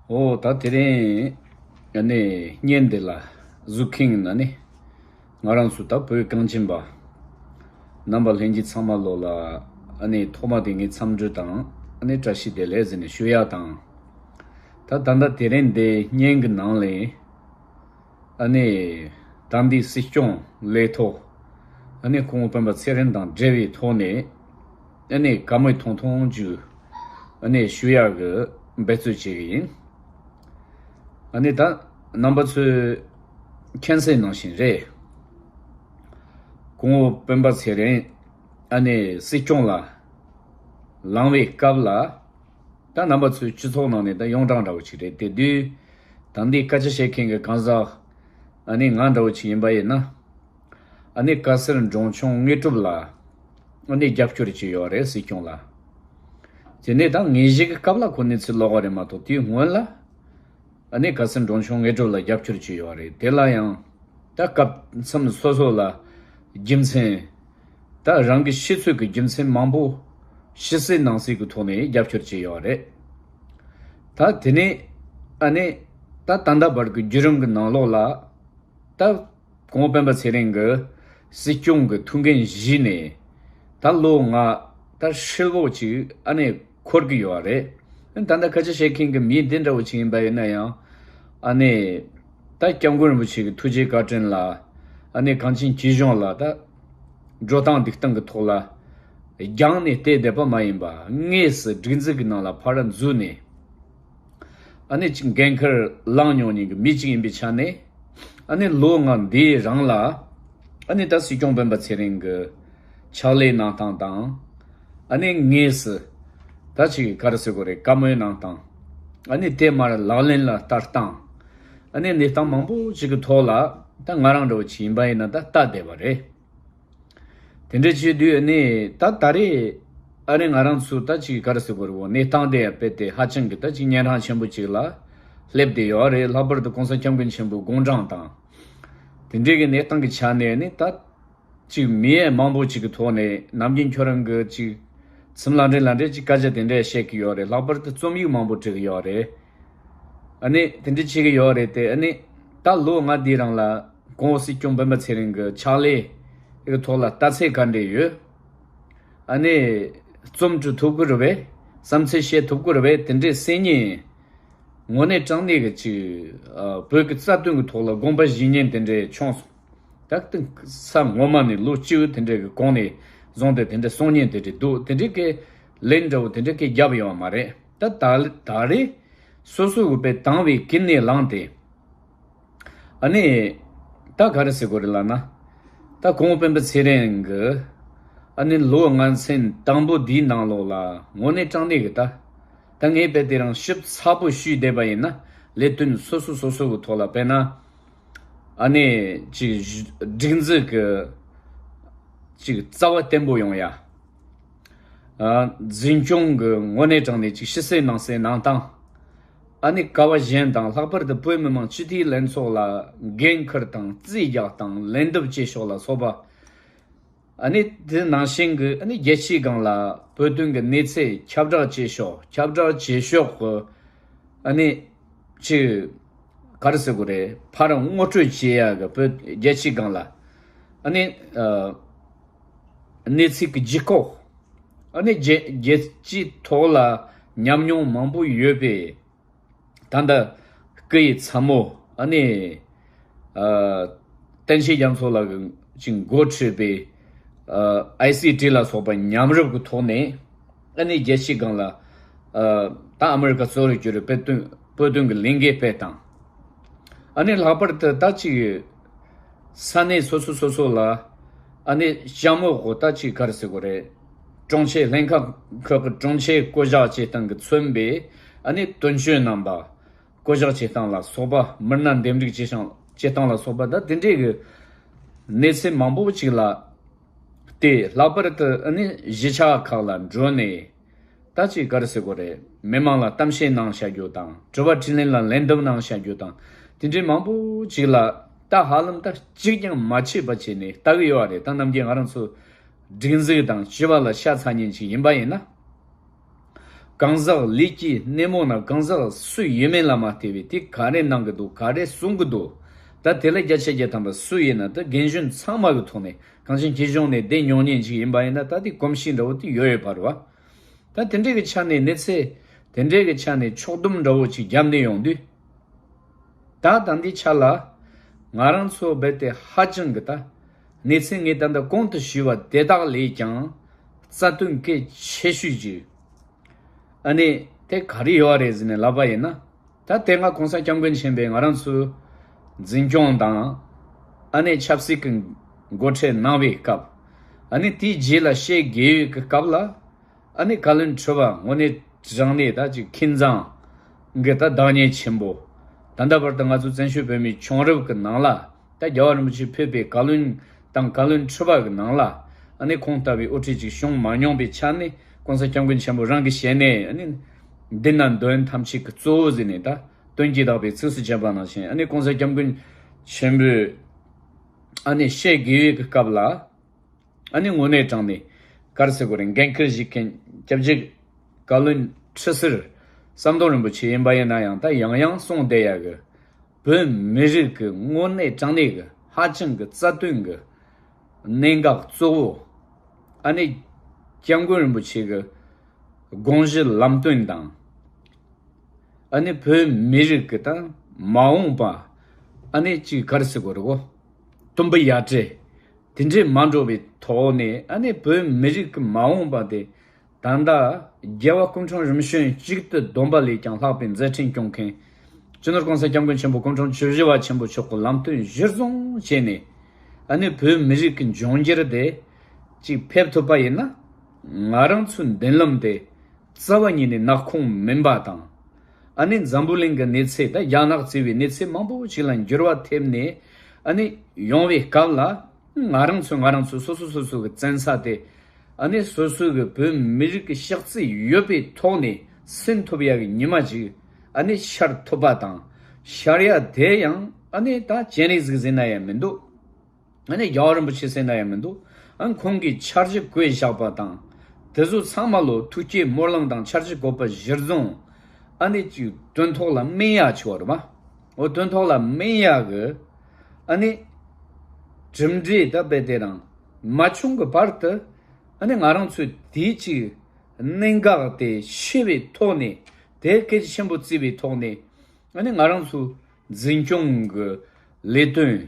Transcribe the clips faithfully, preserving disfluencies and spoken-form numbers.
ཨོ་ད་དེ་རིང་ཨ་ནི་བརྙན་འདི་ལ་གཟིགས་མཁན་ཨ་ནི་ང་རང་ཚོ་ད་བོད་གངས་ཅན་པ་རྣམ་པ་ལྷན་རྒྱས་ཚང་མ་ལོ་ལ་ཨ་ནི་ཐོག་མ་དེ་ངའི་འཚམས་འདྲི་དང་ཨ་ནི་བཀྲ་ཤིས་བདེ་ལེགས་ཟེར་ནས་ཞུ་ཡ་དང་། ད་ད་ལྟ་དེ་རིང་འདི་བརྙན་གྱི་ནང་ལས་ཨ་ནི་ད་འདི་སྲིད་སྐྱོང་ལས་ཐོག་ཨ་ནི་སྐུ་ངོ་སྤེན་པ་ཚེ་རིང་དང་འབྲེལ་བའི་ཐོག་ནས་ཨ་ནི་བཀའ་མོལ་ཐུང་ཐུང་ཅིག་ཨ་ནི་ཞུ་ཡག་གི་འབད་རྩོལ་བྱེད་གི་ཡིན། ཨ་ནི་ད་རྣམ་པ་ཚོས་མཁྱེན་གསལ་ནང་བཞིན་རེད། སྐུ་ངོ་སྤེན་པ་ཚེ་རིང་ཨ་ནི་སྲིད་སྐྱོང་ལ་ལངས་པའི་སྐབས་ལ། ད་རྣམ་པ་ཚོའི་སྤྱི་ཚོགས་ནང་ནས་ད་ཡོངས་གྲགས་འདྲ་བོ་ཅིག་རེད། དེ་དུས་ད་འདི་སྐད་ཆ་བཤད་མཁན་གྱི་གང་ཟག་ཨ་ནི་ང་འདྲ་བོ་ཅིག་ཡིན་པ་ཡིན་ན། ཨ་ནི་བཀའ་ཟུར་འབྲོང་ཆུང་དངོས་གྲུབ་ལ་ཨ་ནི་རྒྱབ་སྐྱོར་བྱས་ཡོད་རེད། སྲིད་སྐྱོང་ལ། དེ་ནས་ད་ངེས་ཤེས་ཀྱི་སྐབས་ལ་ཁོ་གནས་ཚུལ་ལོག་པ་རེད་མ་གཏོགས་དེའི་སྔོན་ལ་ཨ་ནི་བཀའ་ཟུར་འབྲོང་ཆུང་དངོས་གྲུབ་ལ་རྒྱབ་སྐྱོར་བྱས་ཡོད་རེད། དེ་ལ་ཡང་ད་སྐབས་མཚམས་སོ་སོ་ལ་རྒྱུ་མཚན། ད་རང་གི་ཤེས་ཚོད་ཀྱི་རྒྱུ་མཚན་མང་པོ་ཕྱི་གསལ་ནང་གསལ་གྱི་ཐོག་ནས་རྒྱབ་སྐྱོར་བྱས་ཡོད་རེད། ད་དེ་ནས་ཨ་ནི་ད་ད་ལྟ་བར་གྱི་བརྒྱུད་རིམ་གྱི་ནང་ལོགས་ལ་ད་སྐུ་ངོ་སྤེན་པ་ཚེ་རིང་གི་སྲིད་སྐྱོང་གི་ཐུགས་འགན་བཞེས་ནས་ད་ལོ་ལྔ་ད་ཧྲིལ་པོ་ཅིག་ཨ་ནི་འཁོར་གྱི་ཡོད་རེད། ད་ལྟ་སྐད་ཆ་བཤད་མཁན་གྱི་མི་འདི་འདྲ་བོ་ཅིག་ཡིན་པ་ཡིན་ན་ཡང་ཨ་ནི་ད་སྐྱབས་མགོན་རིན་པོ་ཆེ་གི་ཐུགས་རྗེ་བཀའ་དྲིན་ལ་ཨ་ནི་གངས་ཅན་སྐྱིད་གཤོངས་ལ་ད་འགྲོ་སྟངས་འདུག་སྟངས་ཀྱི་ཐོག་ལ་རྒྱང་ནས་བལྟས་བསྡད་པ་མ་ཡིན་པ། དངོས་སུ་སྒྲིག་འཛུགས་ཀྱི་ནང་ལ་ཕར་འཛུལ་ནས་ཨ་ནི་ཅིག་འགན་ཁུར་བླངས་མྱོང་མཁན་གྱི་མི་ཅིག་ཡིན་པའི་ཆ་ནས། ཨ་ནི་ལོ་ལྔ་འདིའི་རིང་ལ་ཨ་ནི་ད་སྲིད་སྐྱོང་སྤེན་པ་ཚེ་རིང་གི་ཕྱག་ལས་གནང་སྟངས་དང་། ཨ་ནི་དངོས་སུ་ད་ཅིག་ག་རེ་ཟེར་དགོས་རེད། བཀའ་མོལ་གནང་སྟངས། ཨ་ནི་དེ་མར་ལག་ལེན་ལ་བསྟར་སྟངས། ཨ་ནི་གནས་སྟངས་མང་པོ་ཅིག་གི་ཐོག་ལ་ད་ང་རང་འདྲ་བོ་ཅིག་ཡིན་པ་ཡིན་ན་ད་ལྟ་བསྡད་པ་རེད། དེ་འདྲ་བྱེད་དུས་ཨ་ནི་ད་ད་རེས་ཨ་ནི་ང་རང་ཚོ་ད་ཅིག་ག་རེ་ཟེར་དགོས་རེད། འོ་གནས་སྟངས་དེ་དཔེ་དེ་ཧ་ཅང་གི་ད་ཅིག་གཉན་འཕྲང་ཆེན་པོ་ཅིག་ལ་སླེབས་བསྡད་ཡོད་རེད། ལྷག་པར་དུ་༸གོང་ས་༸སྐྱབས་མགོན་ཆེན་པོའི་དགུང་གྲངས་དང་དེ་འདྲའི་གི་གནས་སྟངས་ཀྱི་ཆ་ནས་ནི་ད་ཅིག་མི་མང་པོ་ཅིག་གི་ཐོག་ནས་ནམ་རྒྱུན་ཁྱོད་རང་གི་ཅིག་ཚུར་ལ་འདྲེ་ལ་འདྲེ་ཅིག་སྐད་ཆ་དེ་འདྲ་བཤད་ཀྱི་ཡོད་རེད། ལྷག་པར་དུ་རྩོམ་ཡིག་མང་པོ་བྲིས་ཀྱི་ཡོད་རེད། ཨ་ནི་དེ་འདྲ་བྱེད་ཀྱི་ཡོད་རེད་དེ། ཨ་ནི་ད་ལོ་ལྔ་འདིའི་རིང་ལ་སྐུ་ངོ་སྲིད་སྐྱོང་སྤེན་པ་ཚེ་རིང་གི་ཕྱག་ལས་ཀྱི་ཐོག་ལ་ལྟ་ཚུལ་ག་འདྲ་ཡོད། ཨ་ནི་རྩོམ་འབྲི་ཐུབ་ཀྱི་རེད་པས། བསམ་ཚུལ་བཤད་ཐུབ་ཀྱི་རེད་པས། དེ་འདྲའི་གསན་མཁན་དངོས་གནས་དྲང་གནས་ཀྱི་ཅིག་ཨ་བོད་ཀྱི་རྩ་དོན་གྱི་ཐོག་ལ་དགོངས་པ་བཞེས་མཁན་དེ་འདྲ་བྱུང་སོང་། ད་ལྟ་ས་ངོ་མ་ནས་ལོ་བཅུ་དེ་འདྲ་གི་གོང་ནས་བཟུང་སྟེ་དེ་འདྲ་གསུང་མཁན་དེ་འདྲ་འདུག། དེ་འདྲ་གི་ལན་འདྲ་བོ་དེ་འདྲ་གི་བརྒྱབ་ཡོད་མ་རེད། ད་ད་ད་རེས་སོ་སོ་གི་དཔེ་དང་བའི་ཀུན་ནས་བསླངས་ཏེ། ཨ་ནི་ད་ག་རེ་ཟེར་དགོས་རེད་ལབ་ན། ད་སྐུ་ངོ་སྤེན་པ་ཚེ་རིང་གི་ཨ་ནི་ལོ་ལྔ་ཚན་དང་པོ་འདིའི་ནང་ལོགས་ལ་དངོས་གནས་དྲང་གནས་ཀྱི་ད་ད་ངས་དཔེ་དེ་རང་ཞིབ་ཚགས་པོ་ཞུས་བསྡད་པ་ཡིན་ན། ལས་དོན་སོ་སོ་སོ་སོ་གི་ཐོག་ལ་དཔེར་ན་ཨ་ནི་ཅིག་སྒྲིག་འཛུགས་ཀྱི་ཅིག་རྩ་བ་བརྟན་པོ་ཡོང་ཡ། ཨ་འཛིན་སྐྱོང་གི་དངོས་གནས་དྲང་གནས་ཅིག་ཕྱི་གསལ་ནང་གསལ་གནང་སྟངས། ཨ་ནི་ཀ་བ་གཞན་དང་ལྷག་པར་དུ་བོད་མི་མང་སྤྱི་འཐུས་ལྷན་ཚོགས་ལ་འགན་འཁུར་དང་རྩིས་རྒྱག་སྟངས། ལན་འདེབས་བྱེད་ཕྱོགས་ལ་སོགས་པ། ཨ་ནི་དེ་ནང་བཞིན་གྱི་ཨ་ནི་རྒྱལ་སྤྱིའི་སྒང་ལ་བོད་དོན་གྱི་གནས་ཚད་ཁྱབ་བསྒྲགས་བྱེད་ཕྱོགས། ཁྱབ་བསྒྲགས་བྱེད་ཕྱོགས་ཀྱི་ཨ་ནི་ཅིག་ག་རེ་ཟེར་དགོས་རེད། ཕར་ངོ་སྤྲོད་བྱེད་ཡ་གི་བོད་རྒྱལ་སྤྱིའི་སྒང་ལ་ཨ་ནི་ཨ་གནས་ཚུལ་གྱི་ལྗིད་ཁོག། ཨ་ནི་རྒྱལ་རྒྱལ་སྤྱིའི་ཐོག་ལ་ཉམས་མྱོང་མང་པོ་ཡོད་པའི་ད་ལྟ་སྐུ་ཡི་ཚ་མོ་ཨ་ནི་ཨ་བསྟན་ཆེན་རྒྱ་མཚོ་ལགས་ཀྱིས་འགོ་ཁྲིད་པའི་ཨ་ཨའི་སི་ཊི་ལ་སོགས་པ་མཉམ་རུབ་ཀྱི་ཐོག་ནས་ཨ་ནི་རྒྱལ་སྤྱིའི་སྒང་ལ་ཨ་ད་ཨ་མི་རི་ཀ་གཙོ་བོར་གྱུར་པའི་བོད་དོན་བོད་དོན་གྱི་ལས་འགུལ་སྤེལ་སྟངས། ཨ་ནི་ལྷག་པར་དུ་ད་ཅིག་ས་གནས་སོ་སོ་སོ་སོ་ལ་ཨ་ནི་ཞྭ་མོ་གོ་ད་ཅིག་ག་རེ་ཟེར་དགོས་རེད། དྲུང་ཆེ་ལྷན་ཁག་ཁག་གི་དྲུང་ཆེ་བསྐོ་གཞག་བྱེད་སྟངས་ཀྱིས་མཚོན་པའི་ཨ་ནི་དོན་གཅོད་རྣམ་པ་བསྐོ་གཞག་བྱེད་སྟངས་ལ་སོགས་པ། མི་སྣ་འདེམས་སྒྲུག་བྱེད་སྟངས་བྱེད་སྟངས་ལ་སོགས་པ། ད་དེ་འདྲའི་གི་གནས་ཚུལ་མང་པོ་ཅིག་ལ་དེ་ལྷག་པར་དུ་ཨ་ནི་གཞིས་ཆགས་ཁག་ལ་འགྲོ་ནས་ད་ཅིག་ག་རེ་ཟེར་དགོས་རེད། མི་མང་ལ་གཏམ་བཤད་གནང་བྱ་རྒྱུ་དང་། དྲི་བ་དྲིས་ལན་ལ་ལན་འདེབས་གནང་བྱ་རྒྱུ་དང་། དེ་འདྲའི་མང་པོ་ཅིག་ལ་ད་ཧ་ལམ་ད་གཅིག་ཀྱང་མ་ཆད་པ་བྱས་ནས་ལྟ་གི་ཡོད་རེད། ད་ནམ་རྒྱུན་ང་རང་ཚོ་སྒྲིག་འཛུགས་དང་སྤྱི་པ་ལ་ཤ་ཚ་མཁན་ཅིག་ཡིན་པ་ཡིན་ན། གང་ཟག་ལས་ཀྱི་སྣེ་མོ་ན་གང་ཟག་སུ་ཡིན་མིན་ལ་མ་ལྟོས་པའི་དེ་ག་རེ་གནང་གི་འདུག་ག་རེ་གསུང་གི་འདུག་ད་དེ་ལ་བརྒྱ་ཆ་བརྒྱ་ཐམ་པ་སུ་ཡིན་ན་ད་རྒན་གཞོན་ཚང་མ་གི་ཐོག་ནས་གངས་ཅན་སྐྱིད་གཤོངས་ནས་བསྡད་མྱོང་མཁན་ཅིག་ཡིན་པ་ཡིན་ན་ད་དེ་གོམས་གཤིས་འདྲ་བོ་དེ་ཡོད་ཡོད་པ་རེད་བ། ད་དེ་འདྲའི་གི་ཆ་ནས་གནས་ཚད་དེ་འདྲའི་གི་ཆ་ནས་ཕྱོགས་བསྡོམས་འདྲ་བོ་ཅིག་བརྒྱབ་ནས་ཡོང་དུས། ད་ད་འདི་ཆ་ལ་ང་རང་ཚོ་རྦད་དེ་ཧ་ཅང་གི་ད་གནས་ཚུལ་ངས་ད་ལྟ་གོང་དུ་ཞུས་པ་དེ་དག་ལས་ཀྱང་རྩ་དོན་གལ་ཆེ་ཤོས་ཀྱི་ཨ་ནི་དེ་ག་རེ་ཡོད་རེད་ཟེར་ནས་ལབ་པ་ཡིན་ན། ད་དེ་སྔ་གོང་ས་སྐྱབས་མགོན་ཆེན་པོས་ང་རང་ཚོའི་འཛིན་སྐྱོང་དང་ཨ་ནི་ཆབ་སྲིད་ཀྱི་འགོ་ཁྲིད་གནང་བའི་སྐབས། ཨ་ནི་དེའི་རྗེས་ལ་བཤད་དགོས་ཡོད་ཀྱི་སྐབས་ལ། ཨ་ནི་བཀའ་བློན་ཁྲི་པ་དངོས་གནས་དྲང་གནས་ད་ཅིག་མཁས་མཛངས་གི་ད་བདག་ཉིད་ཆེན་པོ། ད་ལྟ་བར་དུ་ང་ཚོ་བཙན་བྱོལ་བོད་མིའི་བྱུང་རབས་ཀྱི་ནང་ལ་ད་རྒྱལ་བ་རིན་པོ་ཆེ་ཕེབས་པའི་བཀའ་བློན་དང་བཀའ་བློན་ཁྲི་པ་གི་ནང་ལ་ཨ་ནི་ཁོང་ལྟ་བུའི་དབུ་ཁྲིད་ཅིག་བྱུང་མ་མྱོང་པའི་ཆ་ནས་གོང་ས་སྐྱབས་མགོན་ཆེན་པོ་རང་གི་ཞལ་ནས་ཨ་ནི་འདི་ན་འདོན་ཐམས་ཅད་ཀྱི་གཙོ་བོ་ཟེར་ནས་ད་དོན་གྱིས་དག་པའི་ཚིགས་སུ་བཅད་པ་ནང་བཞིན་ཨ་ནི་གོང་ས་སྐྱབས་མགོན་ཆེན་པོས་ཨ་ནི་བཤད་དགོས་ཡོད་ཀྱི་སྐབས་ལ། ཨ་ནི་དངོས་གནས་དྲང་ནས་ག་རེ་ཟེར་དགོས་རེད། འགན་འཁུར་བཞེས་མཁན་སྐྱབས་རྗེ་བཀའ་བློན་ཁྲི་ཟུར་ཟམ་གདོང་རིན་པོ་ཆེ་ཡིན་པ་ཡིན་ན་ཡང་ད་ཡང་ཡང་གསུངས་བསྡད་ཡ་གི་བོད་མི་རིགས་ཀྱི་དངོས་གནས་དྲང་གནས་ཀྱི་ཧ་ཅང་གི་རྩ་དོན་གྱི་གནད་འགག་གཙོ་བོ། ཨ་ནི་སྐྱབས་མགོན་རིན་པོ་ཆེ་གི་དགོངས་གཞི་ལམ་སྟོན་དང་། ཨ་ནི་བོད་མི་རིགས་ཀྱི་དང་མ་འོངས་པ། ཨ་ནི་ཅིག་ག་རེ་ཟེར་དགོས་རེད་གོ། དུམ་བུ་ཡ་བྲལ། དེ་འདྲས་མ་འགྲོ་བའི་ཐོག་ནས་ཨ་ནི་བོད་མི་རིགས་ཀྱི་མ་འོངས་པ་དེ། ད་ལྟ་རྒྱལ་བ་སྐུ་ཕྲེང་རིམ་བྱོན་གཅིག་ཏུ་བསྡོམས་པ་ལས་ཀྱང་ལྷག་པའི་མཛད་འཕྲིན་སྐྱོང་མཁན། སྤྱི་ནོར་གོང་ས་སྐྱབས་མགོན་ཆེན་པོ་སྐུ་ཕྲེང་བཅུ་བཞི་པ་ཆེན་པོ་མཆོག་གི་ལམ་སྟོན་གཞིར་བཟུང་བྱས་ནས། ཨ་ནི་བོད་མི་རིགས་ཀྱི་འབྱུང་འགྱུར་དེ་ཅིག་ཕེབས་ཐུབ་པ་ཡིན་ན། ང་རང་ཚོའི་མདུན་ལམ་དེ་རྩ་བ་ཉིད་ནས་ནག་ཁུང་མིན་པ་དང་། ཨ་ནི་འཛམ་བུ་གླིང་གི་གནས་ཚད་དང་རྒྱ་ནག་བརྩི་བའི་གནས་ཚད་མང་པོ་ཞིག་ལ་འགྱུར་བ་ཐེབས་ནས་ཨ་ནི་ཡོང་བའི་སྐབས་ལ། ང་རང་ཚོས་ང་རང་ཚོའི་སོ་སོ་སོ་སོ་གི་བཙན་ས་དེ་ཨ་ནི་སོ་སོ་གི་བོད་མི་རིགས་ཀྱི་ཤག་རྩི་ཡོད་པའི་ཐོག་ནས་ཟིན་ཐུབ་ཡ་གི་ཉི་མ་ཅིག་ཨ་ནི་ཤར་ཐུབ་པ་དང་། ཤར་ཡ་དེ་ཡང་ཨ་ནི་ད་ཅན་རིག་ཟིག་ཟིན་ན་ཡང་མི་འདུག་ཨ་ནི་རྒྱལ་བ་རིན་པོ་ཆེ་ཟེར་ན་ཡང་མི་འདུག་ཨ་ཁོང་གིས་འཆར་གཞི་བཀོད་བཞག་པ་དང་། དེ་ཚོ་ཚང་མ་ལོ་ཐུགས་བསྐྱེད་སྨོན་ལམ་དང་འཆར་གཞི་བཀོད་པ་གཞིར་བཟུང་། ཨ་ནི་ཅིག་དོན་ཐོག་ལ་སྨིན་ཡག་ཆེ་བ་རེད་པ། འོ་དོན་ཐོག་ལ་སྨིན་ཡག་གི་ཨ་ནི་གྲུབ་འབྲས་ད་དཔེ་དེ་རང་མ་བྱུང་གི་བར་དུ། ཨ་ནི་ང་རང་ཚོས་དེའི་ཅིག་གནད་འགག་དེ་ཤེས་པའི་ཐོག་ནས་དེ་གལ་ཆེན་པོ་བརྩིས་པའི་ཐོག་ནས། ཨ་ནི་ང་རང་ཚོ་འཛིན་སྐྱོང་གི་ལས་དོན།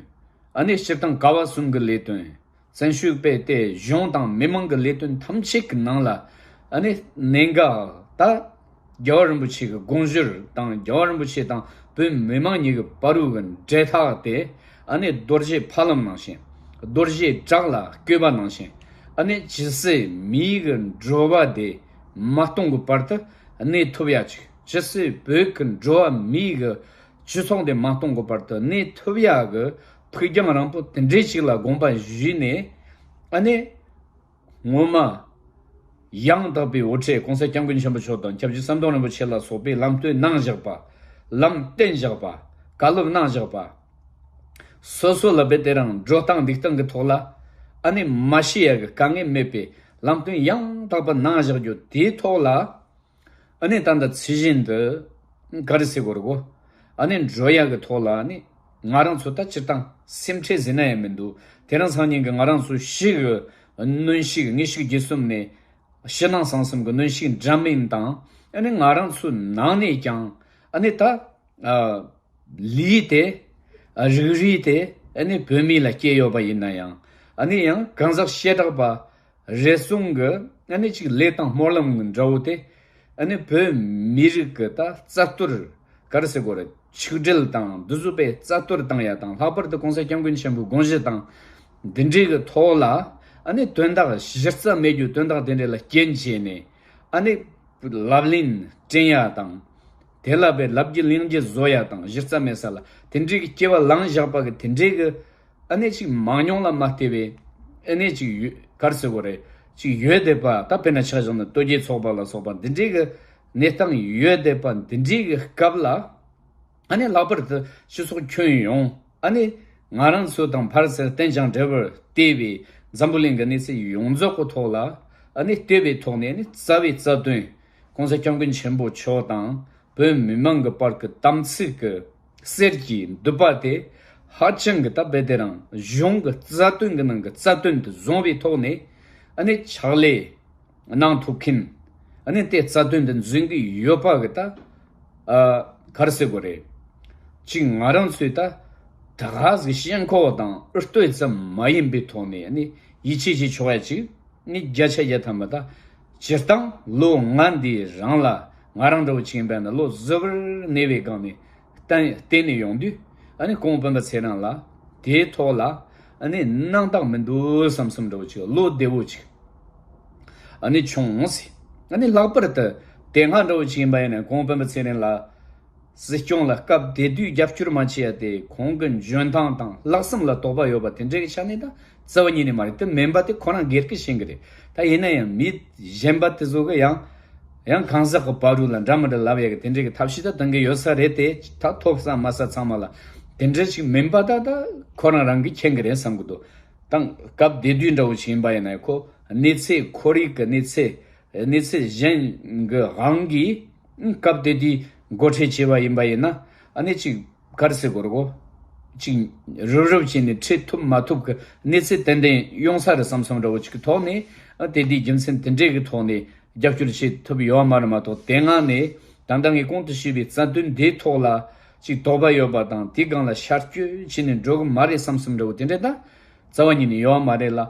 ཨ་ནི་སྤྱིར་བཏང་ཀ་བ་གསུམ་གྱི་ལས་དོན། བཙན་བྱོལ་དཔེ་དེ་གཞུང་དང་མི་མང་གི་ལས་དོན་ཐམས་ཅད་ཀྱི་ནང་ལ། ཨ་ནི་གནད་འགག་ད་རྒྱལ་བ་རིན་པོ་ཆེ་གི་དགོངས་ཞུར་དང་རྒྱལ་བ་རིན་པོ་ཆེ་དང་བོད་མི་མང་གཉིས་ཀྱི་བར་དུ་གི་འབྲེལ་ཐག་དེ། ཨ་ནི་རྡོ་རྗེ་ཕ་ལམ་ནང་བཞིན། རྡོ་རྗེ་བྲག་ལ་བརྐོས་པ་ནང་བཞིན། ཨ་ནི་ཇི་སྲིད་མིའི་གི་འགྲོ་བ་དེ་མ་སྟོང་གི་བར་དུ་གནས་ཐུབ་ཡ་ཅིག་ཇི་སྲིད་བོད་ཀྱི་འགྲོ་བ་མིའི་གི་སྤྱི་ཚོགས་དེ་མ་སྟོང་གི་བར་དུ་གནས་ཐུབ་ཡག་གི་ཕུགས་རྒྱང་རིང་པོ་དེ་འདྲའི་ཞིག་ལ་དགོངས་པ་བཞེས་ནས། ཨ་ནི་ངོ་མ་ཡང་དག་པའི་དབུ་ཁྲིད་གོང་ས་སྐྱབས་མགོན་ཆེན་པོ་མཆོག་དང་སྐྱབས་རྗེ་ཟམ་གདོང་རིན་པོ་ཆེ་ལ་སོགས་པའི་ལམ་སྟོན་གནང་བཞག་པ། ལམ་བསྟན་བཞག་པ། བཀའ་སློབ་གནང་བཞག་པ། སོ་སོ་ལ་དཔེ་དེ་རང་འགྲོ་སྟངས་འདུག་སྟངས་ཀྱི་ཐོག་ལ་ཨ་ནི་མ་ཤེས་ཡག་གི་དཀའ་ངལ་མེད་པའི་ལམ་སྟོན་ཡང་དག་པ་གནང་བཞག་རྒྱུ་དེའི་ཐོག་ལ། ཨ་ནི་ད་ལྟ་ཚུལ་བཞིན་དུ་ག་རེ་ཟེར་དགོས་རེད་གོ། ཨ་ནི་འགྲོ་ཡག་གི་ཐོག་ལ་ཨ་ནི་ང་རང་ཚོ་ད་སྤྱིར་བཏང་སེམས་ཁྲལ་ཟེར་ན་ཡང་མི་འདུག་དེ་རིང་སང་ཉིན་གྱི་ང་རང་ཚོ་ཕྱི་གི་གནོན་ཤུགས་དངོས་ཤུགས་བརྒྱུད་གསུམ་ནས་ཕྱི་ནང་གསང་གསུམ་གྱི་གནོན་ཤུགས་འདྲ་མིན་དང་། ཨ་ནི་ང་རང་ཚོའི་ནང་ནས་ཀྱང་ཨ་ནི་ད། ཨ། ལུས་དེ། ཨ། རིགས་རུས་དེ་ཨ་ནི་བོད་མི་ལ་སྐྱེས་ཡོད་པ་ཡིན་ན་ཡང་། ཨ་ནི་ཡང་གང་ཟག་བྱེ་བྲག་པ་རེ་ཟུང་གི་ཨ་ནི་ཅིག་ལས་དང་སྨོན་ལམ་གྱི་འདྲ་བོ་དེ། ཨ་ནི་བོད་མི་རིགས་ཀྱི་ད་རྩ་གཏོར་ག་རེ་ཟེར་དགོས་རེད། ཆིག་སྒྲིལ་དང་འདི་ཚོ་དཔེ་རྩ་གཏོར་བཏང་ཡ་དང་། ལྷག་པར་དུ་གོང་ས་སྐྱབས་མགོན་ཆེན་པོའི་དགོངས་གཞི་དང་འདི་འདྲའི་གི་ཐོག་ལ་ཨ་ནི་དོན་དག་གཞི་རྩ་མེད་རྒྱུ་དོན་དག་དེ་འདྲ་ལ་རྐྱེན་བྱས་ནས། ཨ་ནི་ལབ་གླེང་དྲན་ཡ་དང་། དེ་ལ་བའི་ལབ་རྒྱུ་གླེང་རྒྱུ་བཟོ་ཡ་དང་གཞི་རྩ་མེད་ས་ལ་དེ་འདྲའི་གི་སྐྱེ་བ་བླངས་བཞག་པ་གི་དེ་འདྲའི་གི་ཨ་ནི་ཅིག་མང་ཉུང་ལ་མ་ལྟོས་པའི་ཨ་ནི་ཅིག་ཡོད་ག་རེ་ཟེར་དགོས་རེད། ཅིག་ཡོད་བསྡད་པ། ད་དཔེར་ན་ཆ་བཞག་ན་ལྟོ་འགྱེད་ཚོགས་པ་ལ་སོགས་པ་འདི་འདྲའི་གི་གནས་སྟངས་ཡོད་བསྡད་པ་འདི་འདྲའི་གི་སྐབས་ལ། ཨ་ནི་ལྷག་པར་དུ་སྤྱི་ཚོགས་ཁྱོན་ཡོངས། ཨ་ནི་ང་རང་ཚོ་དང་ཕར་ཚུར་གཏན་འཇགས་འབྲེལ་བར་བལྟས་པའི་འཛམ་བུ་གླིང་གི་གནས་ཚད་ཡོངས་རྫོགས་ཀྱི་ཐོག་ལ་ཨ་ནི་བལྟས་པའི་ཐོག་ནས་ཨ་ནི་རྩ་བའི་རྩ་དོན། ༸གོང་ས་༸སྐྱབས་མགོན་ཆེན་པོ་མཆོག་དང་བོད་མི་མང་གི་བར་གྱི་དམ་ཚིག་གི་གསེར་གྱི་མདུད་པ་དེ་ཧ་ཅང་གི་ད་རྦད་དེ་རང་གཞུང་གི་རྩ་དོན་གྱི་ནང་གི་རྩ་དོན་དུ་བཟུང་བའི་ཐོག་ནས་ཨ་ནི་ཕྱག་ལས་གནང་ཐུབ་མཁན། ཨ་ནི་དེ་རྩ་དོན་དུ་འཛིན་གྱི་ཡོད་པ་གི་ད་ཨ་ག་རེ་ཟེར་དགོས་རེད། ཅིག་ང་རང་ཚོས་ད་ད་ག་ཟིག་ཞེན་ཁོག་དང་ཨུ་ལྟོས་ཙམ་མ་ཡིན་པའི་ཐོག་ནས་ཨ་ནི་ཡིད་ཆེས་བྱེད་ཆོག་ཡ་ཅིག་ནི་བརྒྱ་ཆ་བརྒྱ་ཐམ་པ་ད་སྤྱིར་བཏང་ལོ་ལྔ་འདིའི་རིང་ལ་ང་རང་འདྲ་བོ་ཅིག་ཡིན་པ་ན་ལོ་གཟུ་བོར་གནས་པའི་སྒང་ནས་བསྟན་བསྟན་ནས་ཡོང་དུས་ཨ་ནི་ཀོང་སྤེན་པ་ཚེ་རིང་ལ་དེའི་ཐོག་ལ་ཨ་ནི་སྣང་དག་མི་འདུག་བསམ་བསམ་འདྲ་བོ་ཅིག་བློ་བདེ་བོ་ཅིག་ཨ་ནི་བྱུང་སྲིད། ཨ་ནི་ལྷག་པར་དུ་དེ་སྔ་འདྲ་བོ་ཅིག་ཡིན་པ་ཡིན་ན་ཀོང་སྤེན་པ་ཚེ་རིང་ལ་སྲིད་སྐྱོང་ལ་སྐབས་དེ་དུས་རྒྱབ་སྐྱོར་མ་བྱས་ཡ་དེ་ཁོང་གི་འཇོན་ཐང་དང་ལྷག་བསམ་ལ་དོགས་པ་ཡོད་པ་དེ་འདྲའི་ཆ་ནས་ད་རྩ་བ་ཉིད་ནས་མ་རེད། དེ་མིན་པ་དེ་ཁོ་རང་སྒེར་གྱི་ཤེས་གི་རེད། ད་ཡིན་ན་ཡང་མི་གཞན་པ་དེ་ཚོ་གི་ཡང་ཡང་གང་ཟག་གི་བར་དུ་ལ་འདྲ་མི་འདྲ་ལབ་ཡ་གི་དེ་འདྲའི་གི་ཐབས་ཤེས་ད་གཏོང་གི་ཡོད་ས་རེད་དེ། ད་ཐོབ་ས་མ་ས་ཚང་མ་ལ་དེ་འདྲ་ཞིག་མིན་པ་ད་ད་ཁོ་རང་རང་གི་མཁྱེན་གི་རེད་བསམ་གི་འདུག་ད་སྐབས་དེ་དུས་འདྲ་བོ་ཞིག་ཡིན་པ་ཡིན་ན་ཁོ་གནས་ཚད་ཁོར་ཡུག་གི་གནས་ཚད་གནས་ཚད་གཞན་གྱི་དབང་གིས་སྐབས་དེ་དུས་འགོ་ཁྲིད་བྱས་པ་ཡིན་པ་ཡིན་ན་ཨ་ནི་ཅིག་ག་རེ་ཟེར་དགོས་རེད་གོ། ཅིག་རུབ་རུབ་བྱས་ནས་ཁྲིད་ཐུབ་མ་ཐུབ་ཀྱི་གནས་ཚད་ཏན་ཏན་ཡོང་ས་རེད་བསམ་བསམ་འདྲ་བོ་ཅིག་གི་ཐོག་ནས་ཨ་དེ་དུས་རྒྱུ་མཚན་དེ་འདྲས་ཀྱི་ཐོག་ནས་རྒྱབ་སྐྱོར་བྱེད་ཐུབ་ཡོད་མ་རེད་མ་གཏོགས་དེ་སྔ་ནས་ད་ལྟ་ངས་གོང་དུ་ཞུས་པའི་རྩ་དོན་འདིའི་ཐོག་ལ་ཅིག་དོགས་པ་ཡོད་པ་དང་དེའི་སྒང་ལ་ཤར་སྐྱོད་བྱས་ནས་འགྲོ་གི་མ་རེད་བསམ་བསམ་འདྲ་བོ་དེ་འདྲས་ད་རྩ་བ་ཉིད་ནས་ཡོད་མ་རེད་ལ།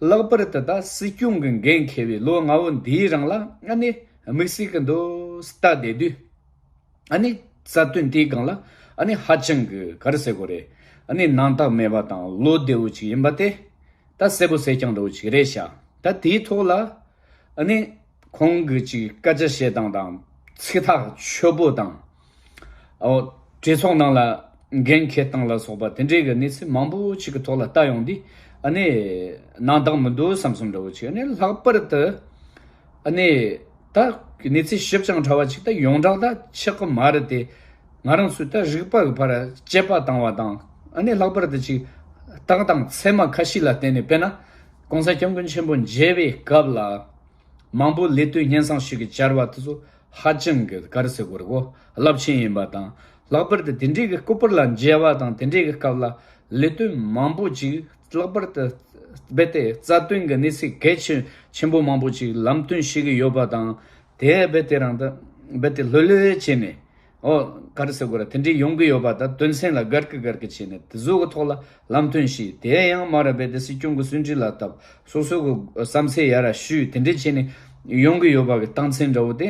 ལྷག་པར་དུ་ད་སྲིད་སྐྱོང་གི་འགན་འཁྱེར་བའི་ལོ་ལྔ་བོ་འདིའི་རིང་ལ་ཨ་ནི་དམིགས་བསལ་གྱི་འདུག་ལྟ་བསྡད་དུས་ཨ་ནི་རྩ་དོན་དེའི་སྒང་ལ་ཨ་ནི་ཧ་ཅང་གི་ག་རེ་ཟེར་དགོས་རེད། ཨ་ནི་སྣང་དག་མེད་པ་དང་བློ་བདེ་བོ་ཅིག་ཡིན་པ་དེ་ད་གསལ་པོ་གསལ་རྐྱང་འདྲ་བོ་ཅིག་རེད་ཤག་ད་དེའི་ཐོག་ལ་ཨ་ནི་ཁོང་གི་ཅིག་སྐད་ཆ་བཤད་སྟངས་དང་ཚིག་ཐག་ཆོད་པོ་དང་། ཨོ། གྲོས་ཚོགས་ནང་ལ་འགན་འཁྱེར་སྟངས་ལ་སོགས་པ་དེ་འདྲའི་གི་གནས་ཚུལ་མང་པོ་ཞིག་གི་ཐོག་ལ་ལྟ་ཡོང་དུས་ཨ་ནི་སྣང་དག་མི་འདུག་བསམ་བསམ་འདྲ་བོ་ཅིག་ཨ་ནི་ལྷག་པར་དུ་ཨ་ནི་ད་གནས་ཚུལ་ཞིབ་ཅིང་ཕྲ་བ་ཅིག་ད་ཡོངས་གྲགས་ད་ཆགས་ཀྱི་མ་རེད་དེ། ང་རང་ཚོས་ད་རིག་པ་གི་ཕར་དཔྱད་པ་བཏང་བ་དང་ཨ་ནི་ལྷག་པར་དུ་ཅིག་རྟགས་དང་མཚན་མ་ཁ་ཤས་ལ་བརྟེན་ནས་དཔེར་ན་༸གོང་ས་༸སྐྱབས་མགོན་ཆེན་པོ་མཇལ་བའི་སྐབས་ལ། མང་པོ་ལས་དོན་སྙན་སེང་ཞུ་གི་བཅར་བ་དེ་ཚོ་ཧ་ཅང་གི་ག་རེ་ཟེར་དགོས་རེད་གོ། རླབས་ཆེན་ཡིན་པ་དང་། ལྷག་པར་དུ་དེ་འདྲའི་གི་སྐུ་པར་ལ་མཇལ་བ་དང་དེ་འདྲའི་གི་སྐབས་ལ་ལས་དོན་མང་པོ་ཅིག་ལྷག་པར་དུ་རྦད་དེ་རྩ་དོན་གི་གནས་ཚུལ་གལ་ཆེ་ཆེན་པོ་མང་པོ་ཅིག་ལམ་སྟོན་བྱེད་གི་ཡོད་པ་དང་། དེ་རྦད་དེ་རང་ད་རྦད་དེ་ལྷོད་ལྷོད་བྱས་ནས། ཨོ། ག་རེ་ཟེར་དགོས་རེད། དེ་འདྲའི་ཡོང་གི་ཡོད་པ་དང་དོན་ཚན་ལ་དགར་གི་དགར་གི་བྱས་ནས་དེ་ཚོ་གི་ཐོག་ལ་ལམ་སྟོན་ཞུས། དེ་ཡང་མ་རེད་པས་དེ་སྲིད་སྐྱོང་གི་གསུང་འཕྲིན་ལ་བཏབ། སོ་སོ་གི་བསམ་ཚུལ་ཡར་ར་ཞུས། དེ་འདྲ་བྱས་ནས་ཡོང་གི་ཡོད་པ་གི་རྟགས་མཚན་འདྲ་བོ་དེ་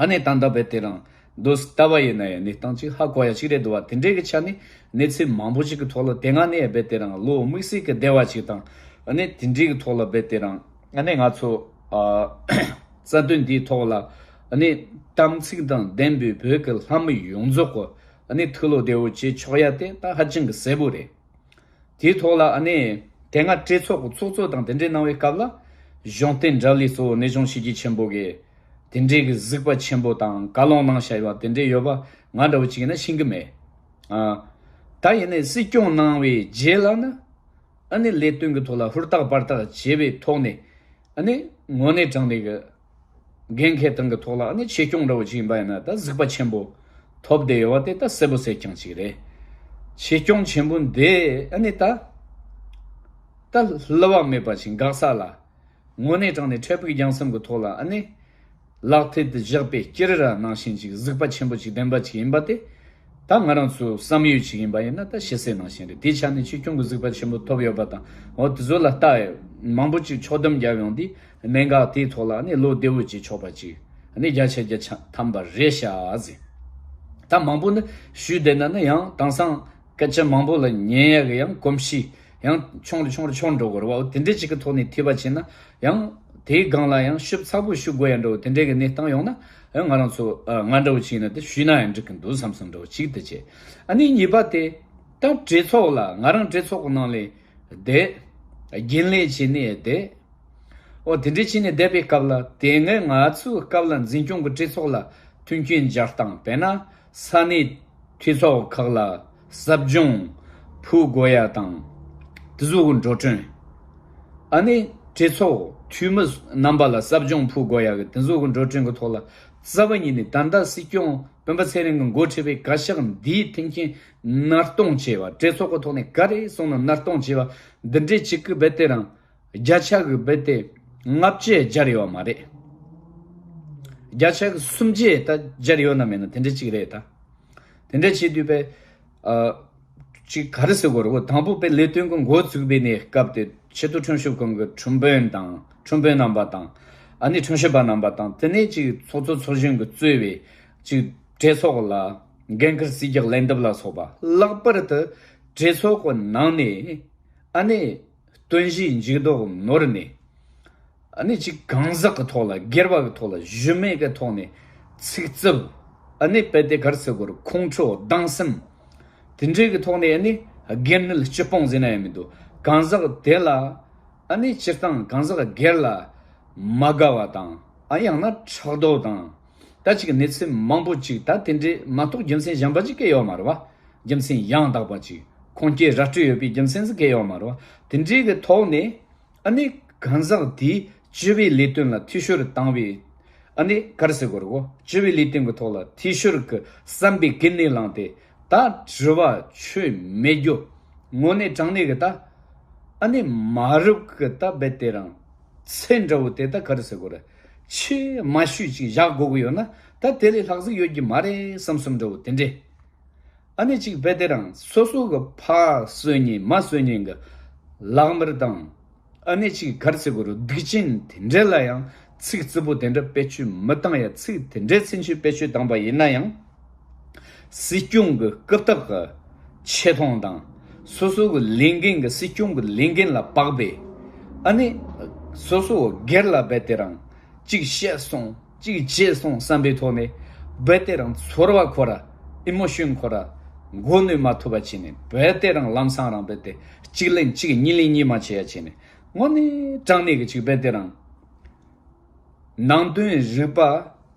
ཨ་ནི་ད་ལྟ་རྦད་དེ་རང་དུ་ལྟ་བ་ཡིན་ན་ཡང་གནས་སྟངས་ཅིག་ཧ་གོ་ཡ་ཅིག་རེད་འདུག་བ། དེ་འདྲའི་གི་ཆ་ནས་གནས་ཚུལ་མང་པོ་ཅིག་གི་ཐོག་ལ་དེ་སྔ་ནས་རྦད་དེ་རང་བློ་དམིགས་བསལ་གི་བདེ་བ་ཅིག་དང་ཨ་ནི་དེ་འདྲའི་གི་ཐོག་ལ་རྦད་དེ་རང་ཨ་ནི་ང་ཚོ་ཨ། རྩ་དོན་འདིའི་ཐོག་ལ་ཨ་ནི་དམ་ཚིག་དང་ལྡན་པའི་བོད་ཀྱི་ལྷ་མི་ཡོངས་རྫོགས་ཀྱི་ཨ་ནི་ཐུགས་བློ་བདེ་བོ་བྱེད་ཆོག་ཡ་དེ་ད་ཧ་ཅང་གི་གསལ་པོ་རེད། དེའི་ཐོག་ལ་ཨ་ནི་དེ་སྔ་གྲོས་ཚོགས་ཀྱི་ཚོགས་གཙོ་དང་དེ་འདྲའི་གནང་བའི་སྐབས་ལ་གཞུང་བསྟེན་དགྲ་ལས་གཙོ་བོ་གནས་ཆུང་ཆོས་རྒྱལ་ཆེན་པོ་གིས་དེ་འདྲའི་གི་གཟིགས་པ་ཆེན་པོ་དང་བཀའ་ལུང་གནང་བཞག་ཡོད་པ་དེ་འདྲའི་ཡོད་པ་ང་འདྲ་བོ་ཅིག་ཡིན་ན་ཤེས་ཀྱི་མེད། ཨ། ད་ཡིན་ནའི་སྲིད་སྐྱོང་གནང་བའི་རྗེས་ལ་ནི་ཨ་ནི་ལས་དོན་གྱི་ཐོག་ལ་ཧུར་ཐག་འབད་ཐག་བྱས་པའི་ཐོག་ནས་ཨ་ནི་དངོས་གནས་དྲང་གནས་ཀྱི་འགན་འཁྱེར་སྟངས་ཀྱི་ཐོག་ལ་ཨ་ནི་ཆེ་སྐྱོང་འདྲ་བོ་ཅིག་ཡིན་པ་ཡིན་ན་ད་གཟིགས་པ་ཆེན་པོ་ཐོབ་བསྡད་ཡོད་པ་དེ་ད་གསལ་པོ་གསལ་རྐྱང་ཅིག་རེད། ཆེ་སྐྱོང་ཆེན་པོ་འདི་ཨ་ནི་ད་ད་བསླུ་བ་མེད་པ་ཅིག་འགག་ས་ལ་དངོས་གནས་དྲང་གནས་འཕྲལ་ཕུགས་རྒྱང་གསུམ་གྱི་ཐོག་ལ་ཨ་ནི་ལག་མཐིལ་དུ་བཞག་པའི་དཀྱིལ་ར་ནང་བཞིན་ཅིག་གཟིགས་པ་ཆེན་པོ་ཅིག་ལྡན་པ་ཅིག་ཡིན་པ་དེ། ད་ང་རང་ཚོའི་བསམ་ཡུལ་ཅིག་ཡིན་པ་ཡིན་ན་ད་ཤེས་གསལ་ནང་བཞིན་རེད། དེའི་ཆ་ནས་ཆོས་སྐྱོང་གི་གཟིགས་པ་ཆེན་པོ་ཐོབ་ཡོད་པ་དང་འོ་དེ་ཚོ་ལ་ལྟ་ཡོད་མང་པོ་ཅིག་ཕྱོགས་བསྡོམས་རྒྱབ་ཡོང་དུས་གནད་འགག་དེའི་ཐོག་ལ་ནི་བློ་བདེ་བོ་ཅིག་ཆོག་པ་ཅིག་ནི་བརྒྱ་ཆ་བརྒྱ་ཆ་ཐམ་པ་རེད་ཤག་ཟེར། ད་མང་པོ་ནི་ཞུས་བསྡད་ན་ནི་ཡང་དེང་སང་སྐད་ཆ་མང་པོ་ལ་ཉན་ཡ་གི་ཡང་གོམས་གཤིས་ཡང་ཆུང་རུ་ཆུང་རུ་ཆུང་འགྲོ་དགོས་རེད་བ། འོ་དེ་འདྲའི་ཅིག་གི་ཐོག་ནས་ཐེ་བ་བྱས་ན་ཡང་དེའི་སྒང་ལ་ཡང་ཞིབ་ཚགས་པོ་ཞུ་དགོས་ཡ་འགྲོ་དེ་འདྲའི་གི་གནས་སྟངས་ཡོང་ན་ཡང་ང་རང་ཚོ་ང་འདྲ་བོ་ཅིག་ཡིན་ན་དེ་ཞུས་ན་ཡང་འགྲིག་གི་འདུག་བསམ་བསམ་འདྲ་བོ་ཅིག་དེ་བྱས། ཨ་ནི་གཉིས་པ་དེ་ད་གྲོས་ཚོགས་ལ་ང་རང་གྲོས་ཚོགས་གི་ནང་ལས་བསྡད་རྒྱུན་ལས་བྱས་ནས་བསྡད། འོ་དེ་འདྲའི་བྱས་ནས་བསྡད་པའི་སྐབས་ལ་དེ་སྔའི་ང་ཚོའི་སྐབས་ལ་འཛིན་སྐྱོང་གི་གྲོས་ཚོགས་ལ་མཐུན་རྐྱེན་སྦྱར་སྟངས་དཔེར་ན་ས་གནས་འཐུས་ཚོགས་ཁག་ལ་ཟབ་སྦྱོང་ཕུལ་དགོས་ཡ་དང་དེ་ཚོ་གི་འགྲོ་གྲོན། ཨ་ནི་ གྲོས་ཚོགས་འཐུས་མི་རྣམ་པ་ལ་ཟབ་སྦྱོང་ཕུལ་དགོས་ཡག་གི་དེ་ཚོ་གི་འགྲོ་གྲོན་གི་ཐོག་ལ་རྩ་བ་ཉིད་ནས་ད་ལྟ་སྲིད་སྐྱོང་སྤེན་པ་ཚེ་རིང་གི་འགོ་ཁྲིད་པའི་བཀའ་ཤག་འདིའི་མཐུན་རྐྱེན་ནར་གཏོང་བྱས་པ། གྲོས་ཚོགས་ཀྱི་ཐོག་ནས་ག་རེ་གསུངས་ན་ནར་གཏོང་བྱས་པ་འདི་འདྲའི་ཅིག་གི་རྦད་དེ་རང་བརྒྱ་ཆ་གི་རྦད་དེ་ལྔ་བཅུ་སྦྱར་ཡོད་མ་རེད། བརྒྱ་ཆ་གི་སུམ་བརྒྱ་ད་སྦྱར་ཡོད་ན་མེད་ན་དེ་འདྲ་ཅིག་རེད་ད། དེ་འདྲ་བྱེད་དུས་པས། ཨ། ཅིག་ག་རེ་ཟེར་དགོས་རེད། འོ་དང་པོ་པའི་ལས་དོན་གྱི་འགོ་བཙུགས་པའི་གནས་སྐབས་དེ་ཆེས་མཐོ་ཁྲིམས་ཞིབ་ཁང་གི་ཁྲིམས་དཔོན་དང་ཁྲིམས་དཔོན་རྣམ་པ་དང་། ཨ་ནི་ཁྲིམས་ཞིབ་པ་རྣམ་པ་དང་། དེ་ནས་ཅིག་ཚོགས་གཙོ་ཚོགས་གཞོན་གྱིས་གཙོས་པའི་ཅིག་གྲོས་ཚོགས་ལ་འགན་ཁུར་རྩིས་རྒྱག་ལན་འདེབས་ལ་སོགས་པ། ལྷག་པར་དུ་གྲོས་ཚོགས་ཀྱི་ནང་ནས་ཨ་ནི་སྟོན་གཞིའི་འཇུག་ལྡོག་ནོར་ནས། ཨ་ནི་ཅིག་གང་ཟག་གི་ཐོག་ལ། སྒེར་བ་གི་ཐོག་ལ། གཞི་མེད་གི་ཐོག་ནས་ཚིག་རྩུབ། ཨ་ནི་རྦད་དེ་ག་རེ་ཟེར་དགོས་རེད། ཁོང་ཁྲོ་སྡང་སེམས། དེ་འདྲའི་གི་ཐོག་ནས་ཨ་ནི་སྒེར་ནད་སྤྱི་སྤོང་ཟེར་ན་ཡང་མི་འདུག་གང་ཟག་དེ་ལ་ཨ་ནི་སྤྱིར་བཏང་གང་ཟག་སྒེར་ལ་མ་དགའ་བ་དང་། ཨ་ཡང་ན་ཕྲག་དོག་དང་། ད་ཅིག་གནས་ཚུལ་མང་པོ་ཅིག་ད་དེ་འདྲའི་མ་གཏོགས་རྒྱུ་མཚན་གཞན་པ་ཅིག་གང་ཡང་ཡོད་མ་རེད་བ། རྒྱུ་མཚན་ཡང་དག་པ་ཅིག་ཁུངས་སྐྱེལ་ར་སྤྲོད་ཡོད་པའི་རྒྱུ་མཚན་ཟིག་གང་ཡང་ཡོད་མ་རེད་བ། དེ་འདྲའི་གི་ཐོག་ནས་ཨ་ནི་གང་ཟག་དེས་སྤྱི་པའི་ལས་དོན་ལ་འཐུས་ཤོར་བཏང་བའི། ཨ་ནི་ག་རེ་ཟེར་དགོས་རེད་གོ། སྤྱི་པའི་ལས་དོན་གི་ཐོག་ལ་འཐུས་ཤོར་གི་བསམ་པའི་གི་ནས་ལངས་ཏེ། ད་དྲི་བ་ཆོས་མེད་རྒྱུ། དངོས་གནས་དྲང་གནས་གི་ད་ཨ་ནི་མ་རབས་གི་ད་རྦད་དེ་རང་ཚེ་འདྲ་བོ་དེ་ད་ག་རེ་ཟེར་དགོས་རེད། ཆེས་དམའ་ཤོས་ཅིག་བཞག་དགོས་གི་ཡོད་ན་ད་དེ་ལས་ལྷག་ཟིག་ཡོད་རྒྱུ་མ་རེད་བསམ་བསམ་འདྲ་བོ་དེ་འདྲས། ཨ་ནི་ཅིག་རྦད་དེ་རང་སོ་སོ་གི་ཕ་གསོད་མཁན་མ་གསོད་མཁན་གི་ལག་དམར་དང་། ཨ་ནི་ཅིག་ག་རེ་ཟེར་དགོས་རེད། སྡིག་ཅན་དེ་འདྲ་ལ་ཡང་ཚིག་རྩུབ་པོ་དེ་འདྲ་བེད་སྤྱོད་མི་བཏང་ཡ། ཚིག་དེ་འདྲའི་ཚིག་ཆུ་བེད་སྤྱོད་བཏང་པ་ཡིན་ན་ཡང་། སྲིད་སྐྱོང་གི་རྐུབ་སྟེགས་ཀྱི་ཆེ་མཐོང་དང་། སོ་སོ་གི་ལས་འགན་གི་སྲིད་སྐྱོང་གི་ལས་འགན་ལ་དཔག་པའི། ཨ་ནི་སོ་སོ་སྒེར་ལ་རྦད་དེ་རང་གཅིག་བཤད་སོང་། གཅིག་བྱས་སོང་བསམ་པའི་ཐོག་ནས་རྦད་དེ་རང་ཚོར་བ་ཁོ་ར། ཨི་མོ་ཤོན་ཁོ་ར་མགོ་གནོན་མ་ཐུབ་པ་བྱས་ནས། རྦད་དེ་རང་ལམ་སང་རང་རྦད་དེ་གཅིག་ལན་གཅིག་གཉིས་ལན་གཉིས་མ་བྱེད་ཡ་བྱས་ནས། དངོས་གནས་དྲང་གནས་ཀྱི་ཅིག་རྦད་དེ་རང་ནང་དོན་རིག་པ།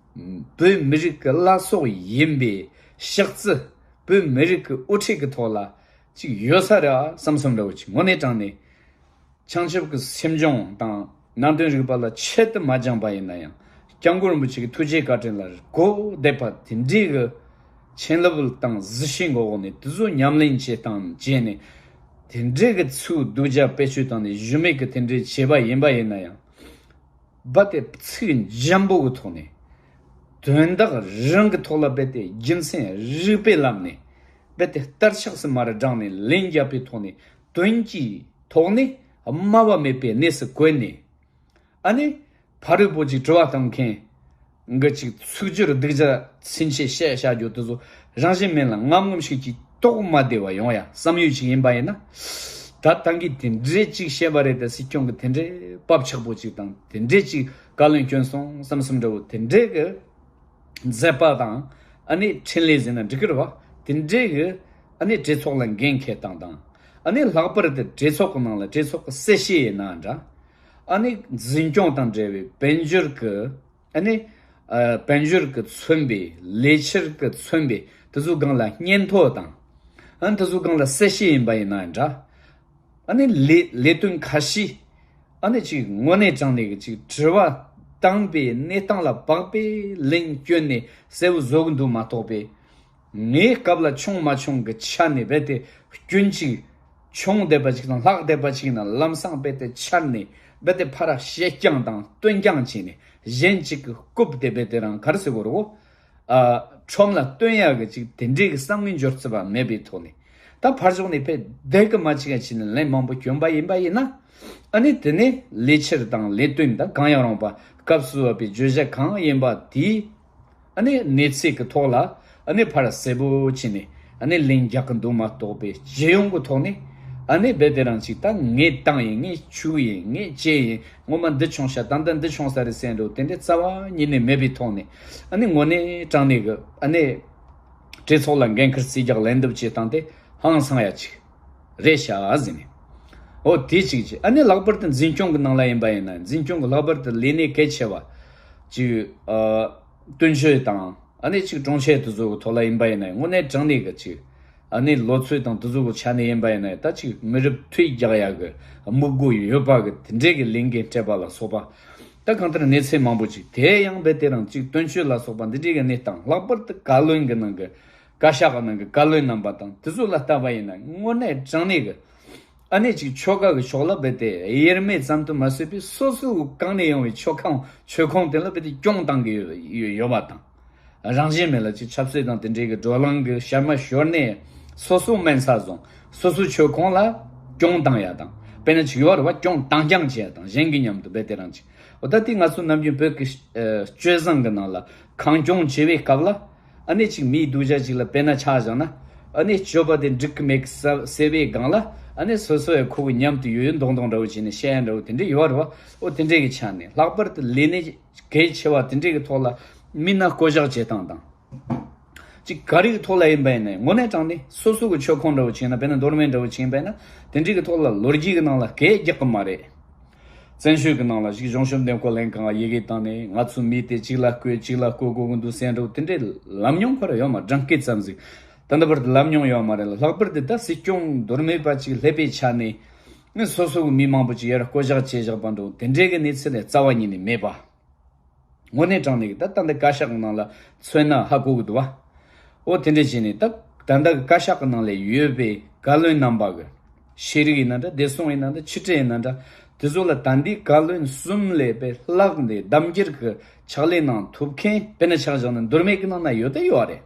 བོད་མི་རིགས་ཀྱི་བླ་སྲོག་ཡིན་པའི་ཕྱག་རྩི། བོད་མི་རིགས་ཀྱི་དབུ་ཁྲིད་ཀྱི་ཐོག་ལ་ཅིག་ཡོད་ས་རེད་བསམ་བསམ་འདྲ་བོ་ཅིག་དངོས་གནས་དྲང་གནས། བྱང་ཆུབ་ཀྱི་སེམས་སྦྱོང་དང་ནང་དོན་རིག་པ་ལ་ཆེད་དུ་མ་སྦྱངས་པ་ཡིན་ན་ཡང་། སྐྱབས་མགོན་རིན་པོ་ཆེ་གི་ཐུགས་རྗེ་བཀའ་དྲིན་ལ་གོ་བསྡད་པ་དེ་འདྲའི་གི་མཁྱེན་རླབས་དང་གཟི་བྱིན་གྱི་འོག་ནས་དེ་ཚོ་ཉམས་ལེན་བྱེད་སྟངས་བྱས་ནས། དེ་འདྲའི་གི་ཚིག་སྡུག་ཅག་བེད་སྤྱོད་བཏང་ནས་གཞི་མེད་ཀྱི་དེ་འདྲའི་བྱས་པ་ཡིན་པ་ཡིན་ན་ཡང་། རྦད་དེ་ཚིག་འཇམ་པོ་གི་ཐོག་ནས། དོན་དག་རང་གི་ཐོག་ལ་རྦད་དེ་རྒྱུ་མཚན་རིག་པའི་ལམ་ནས། རྦད་དེ་བསྟར་ཆགས་སུ་མར་བསྒྲེངས་ནས་ལན་བརྒྱབ་པའི་ཐོག་ནས། དོན་གྱི་ཐོག་ནས་སྨྲ་བ་མེད་པའི་གནས་སུ་བཀོད་ནས། ཨ་ནི་ཕ་རོལ་པོ་ཅིག་དྲི་བ་བཏང་མཁན་གྱི་ཅིག་ཚིག་སྦྱོར་སྡུག་ཅག་ཚུན་ཆད་བཤད་བཤད་རྒྱུ་དེ་ཚོ་རང་བཞིན་མེད་ལ་ངམ་ངམ་ཞིག་གིས་དོགས་མ་བདེ་བ་ཡོང་ཡ་བསམ་ཡུལ་ཅིག་ཡིན་པ་ཡིན་ན། ད་ཐང་གིས་དེ་འདྲས་ཅིག་བཤད་པ་རེད་དེ། སྲིད་སྐྱོང་གི་དེ་འདྲས་བབ་ཆགས་པོ་ཅིག་དང་། དེ་འདྲས་ཅིག་བཀའ་བློན་བསྐྱོན་སོང་བསམ་བསམ་འདྲ་བོ་དེ་འདྲས་གི་མཛད་པ་དང་། ཨ་ནི་འཕྲིན་ལས་ཟེར་ན་འགྲིག་གི་རེད་བ། དེ་འདྲས་གི་ཨ་ནི་གྲོས་ཚོགས་ལ་འགན་འཁྱེར་སྟངས་དང་། ཨ་ནི་ལྷག་པར་དུ་གྲོས་ཚོགས་གི་ནང་ལ་གྲོས་ཚོགས་གི་སེ་ཤེ་ཡིན་ན་འདྲ། ཨ་ནི་འཛིན་སྐྱོང་དང་འབྲེལ་བའི་དཔལ་འབྱོར་གི། ཨ་ནི། ཨ། དཔལ་འབྱོར་གྱིས་མཚོན་པའི། ལས་འཆར་གྱིས་མཚོན་པའི་དེ་ཚོའི་སྒང་ལ་སྙན་ཐོ་དང་། ཨ་ནི་དེ་ཚོའི་སྒང་ལ་གསལ་བཤད་ཡིན་པ་ཡིན་ན་འདྲ། ཨ་ནི་ལས་ལས་དོན་ཁ་ཤས། ཨ་ནི་ཅིག་དངོས་གནས་དྲང་གནས་ཀྱི་ཅིག་དྲི་བ་བཏང་པའི་གནས་སྟངས་ལ་དཔག་པའི་ལན་བསྐྱོན་ནས་གསལ་བོ་བཟོ་གི་འདུག་མ་གཏོགས་པའི། ངའི་སྐབས་ལ་ཆུང་མ་ཆུང་གི་ཆ་ནས་རྦད་དེ་སྐྱོན་ཅིག་ཆུང་བསྡད་པ་ཅིག་དང་ལྷག་བསྡད་པ་ཅིག་ཡིན་ན་ལམ་སང་རྦད་དེ་འཆར་ནས། རྦད་དེ་ཕར་བཤད་རྐྱང་དང་སྟོན་རྐྱང་བྱས་ནས། གཞན་ཅིག་གི་རྐུབ་དེ་རྦད་དེ་རང་ག་རེ་ཟེར་དགོས་རེད་གོ། ཨ། ཁྲོམ་ལ་སྟོན་ཡག་གི་ཅིག་དེ་འདྲའི་གི་བསམ་ངན་འབྱོར་རྩིས་པ་མེད་པའི་ཐོག་ནས། ད་ཕར་ཕྱོགས་ནས་ཕེ་བསྡད་གི་མ་ཅིག་ཡ་བྱས་ནས་ལན་མང་པོ་བསྐྱོན་པ་ཡིན་པ་ཡིན་ན། ཨ་ནི་དེ་ནས་ལས་འཆར་དང་ལས་དོན་དང་གང་ཡང་རུང་བ་སྐབས་སུ་བབ་པའི་བརྗོད་བྱ་གང་ཡིན་པ་དེའི། ཨ་ནི་གནས་ཚད་ཀྱི་ཐོག་ལ། ཨ་ནི་ཕར་གསལ་པོ་བྱས་ནས། ཨ་ནི་ལན་རྒྱག་གི་འདུག་མ་གཏོགས་པའི་སྤྱི་ཡོངས་ཀྱི་ཐོག་ནས། ཨ་ནི་རྦད་དེ་རང་ཅིག་ད་ངས་བཏང་ཡིན། ངས་བྱུག་ཡིན། ངས་བྱས་ཡིན། ངོ་མ་འདི་བྱུང་ཤག་ད་ལྟ་འདི་བྱུང་ས་རེད་ཟེར་འགྲོ་དེ་འདྲའི་རྩ་བ་ཉིད་ནས་མེད་པའི་ཐོག་ནས། ཨ་ནི་དངོས་གནས་དྲང་གནས་ཀྱི། ཨ་ནི་གྲོས་ཚོགས་ལ་འགན་ཁུར་རྩིས་རྒྱག་ལན་འདེབས་བྱེད་སྟངས་དེ་ཧང་སང་ཡ་ཅིག་རེད་ཤག་ཟེར་ནས། འོ་དེ་གཅིག་བྱས། ཨ་ནི་ལྷག་པར་དུ་འཛིན་སྐྱོང་གི་ནང་ལ་ཡིན་པ་ཡིན་ན། འཛིན་སྐྱོང་གི་ལྷག་པར་དུ་ལས་གནས་གལ་ཆེ་བ་ཅིག་ཨ། སྟོན་ཆོས་དང་། ཨ་ནི་ཅིག་དྲུང་ཆེ་དེ་ཚོ་གི་ཐོག་ལ་ཡིན་པ་ཡིན་ན་དངོས་གནས་དྲང་གནས་ཀྱི་ཅིག་ཨ་ནི་ལོ་ཚོད་དང་དེ་ཚོ་གི་ཆ་ནས་ཡིན་པ་ཡིན་ན་ད་ཅིག་མི་རབས་མཐུད་རྒྱག་ཡ་གི་དམིགས་སྒོ་ཡོད་པ་གི་དེ་འདྲས་གི་ལས་འགན་སྤྲད་པ་ལ་སོགས་པ། ད་གང་ལྟར་གནས་ཚུལ་མང་པོ་ཅིག་དེ་ཡང་རྦད་དེ་རང་ཅིག་སྟོན་ཆོས་ལ་སོགས་པ་འདི་འདྲས་གི་གནས་སྟངས། ལྷག་པར་དུ་བཀའ་བློན་གི་ནང་གི་བཀའ་ཤག་གི་ནང་གི་བཀའ་བློན་རྣམ་པ་དང་དེ་ཚོ་ལ་ལྟ་བ་ཡིན་ན་དངོས་གནས་དྲང་གནས་གི། ཨ་ནི་ཅིག་ཆོལ་ཁ་གི་ཕྱོགས་ལ་རྦད་དེ་དབྱེར་མེད་ཙམ་དུ་མ་ཟད་པའི་སོ་སོ་གི་གང་ནས་ཡོང་བའི་ཆོལ་ཁའང་ཆོལ་ཁོངས་དེ་ལ་རྦད་དེ་སྐྱོན་བཏང་གི་ཡོད་ཡོད་ཡོད་པ་དང་། རང་བཞིན་མེད་ལ་ཅིག་ཆབ་སྲིད་དང་དེ་འདྲའི་གི་བགྲོ་གླེང་གི་ཤར་མ་ཤོར་ནས་སོ་སོ་དམན་ས་བཟུང་། སོ་སོའི་ཆོལ་ཁོངས་ལ་སྐྱོན་བཏང་ཡ་དང་། དཔེར་ན་ཅིག་ཡོད་རེད་བ། སྐྱོན་བཏང་རྐྱང་བྱེད་ཡ་དང་གཞན་གྱི་མཉམ་དུ་རྦད་དེ་རང་ཅིག་འོ་ད་དེ་ང་ཚོ་ནམ་རྒྱུན་བོད་ཀྱི་ཨ་སྤྱོད་བཟང་གི་ནང་ལ་གང་སྐྱོན་བྱེད་པའི་སྐབས་ལ། ཨ་ནི་ཅིག་མིའི་སྡུག་ཅག་ཅིག་ལ་དཔེར་ན་ཆ་བཞག་ན། ཨ་ནི་སྤྱོད་པ་དེ་འགྲིག་གི་མེད་གི་ཟེར་བའི་སྒང་ལ། ཨ་ནི་སོ་སོ་ཡང་ཁོ་གི་མཉམ་དུ་ཡོད་ཡོད་མདོག་མདོག་འདྲ་བོ་བྱས་ནས་བཤད་ཡ་འདྲ་བོ་དེ་འདྲ་ཡོད་རེད་བ། འོ་དེ་འདྲའི་གི་ཆ་ནས་ལྷག་པར་དུ་ལས་གནས་གལ་ཆེ་བ་དེ་འདྲའི་གི་ཐོག་ལ་མི་སྣ་བསྐོ་གཞག་བྱེད་སྟངས་དང་། ཅིག་ག་རེ་གི་ཐོག་ལ་ཡིན་པ་ཡིན་ནའི་དངོས་གནས་དྲང་གནས་སོ་སོ་གི་ཆོལ་ཁོངས་འདྲ་བོ་བྱས་ན། དཔེར་ན་མདོ་སྨད་འདྲ་བོ་བྱས་པ་ཡིན་ན་དེ་འདྲའི་གི་ཐོག་ལ་ལོ་རྒྱུས་གི་ནང་ལ་སྐད་རྒྱག་གི་མ་རེད། བཙན་བྱོལ་གྱི་ནང་ལ་ཞིག་གཞུང་ཞབས་འདེམས་བསྐོ་ལྷན་ཁང་ཡི་གེ་བཏང་ནས་ང་ཚོ་མི་དེ་གཅིག་ལ་བསྐོས་གཅིག་ལ་བསྐོ་དགོས་ཀྱི་འདུག་ཟེར་འགྲོ་དེ་འདྲའི་ལམ་མྱོང་ཁོ་ར་ཡོད་མ། སྦྲང་སྐད་ཙམ་ཟིག་ད་ལྟ་བར་དུ་ལམ་མྱོང་ཡོད་མ་རེད་ལ། ལྷག་པར་དུ་ད་སྲིད་སྐྱོང་མདོ་སྨད་པ་ཅིག་སླེབས་པའི་ཆ་ནས་ནི་སོ་སོ་གི་མི་མང་པོ་ཅིག་ཡར་བསྐོ་གཞག་བྱས་བཞག་པ་འགྲོ་དེ་འདྲའི་གི་གནས་ཚུལ་ལས་རྩ་བ་ཉིད་ནས་མེད་པ། དངོས་གནས་དྲང་གནས་ཀྱི་ད་ད་ལྟ་བཀའ་ཤག་གི་ནང་ལ་མཚོན་ན་ཧ་གོ་གི་འདུག་བ། ཨོ་དེ་འདྲ་བྱས་ནས་ད་ད་ལྟ་གི་བཀའ་ཤག་གི་ནང་ལ་ཡོད་པའི་བཀའ་བློན་རྣམ་པ་གི་ཤེས་རིག་ཡིན་ན་འདྲ། བདེ་སྲུང་ཡིན་ན་འདྲ། ཕྱི་དྲིལ་ཡིན་ན་འདྲ། དེ་ཚོ་ལ་ད་འདི་བཀའ་བློན་གསུམ་ལས་པའི་ལྷག་འདི་གདམ་འཁྱེར་གི་ཕྱག་ལས་གནང་ཐུབ་མཁན་དཔེར་ན་ཆ་བཞག་ན་མདོ་སྨད་ཀྱི་ནང་ན་ཡོད་ད་ཡོད་རེད།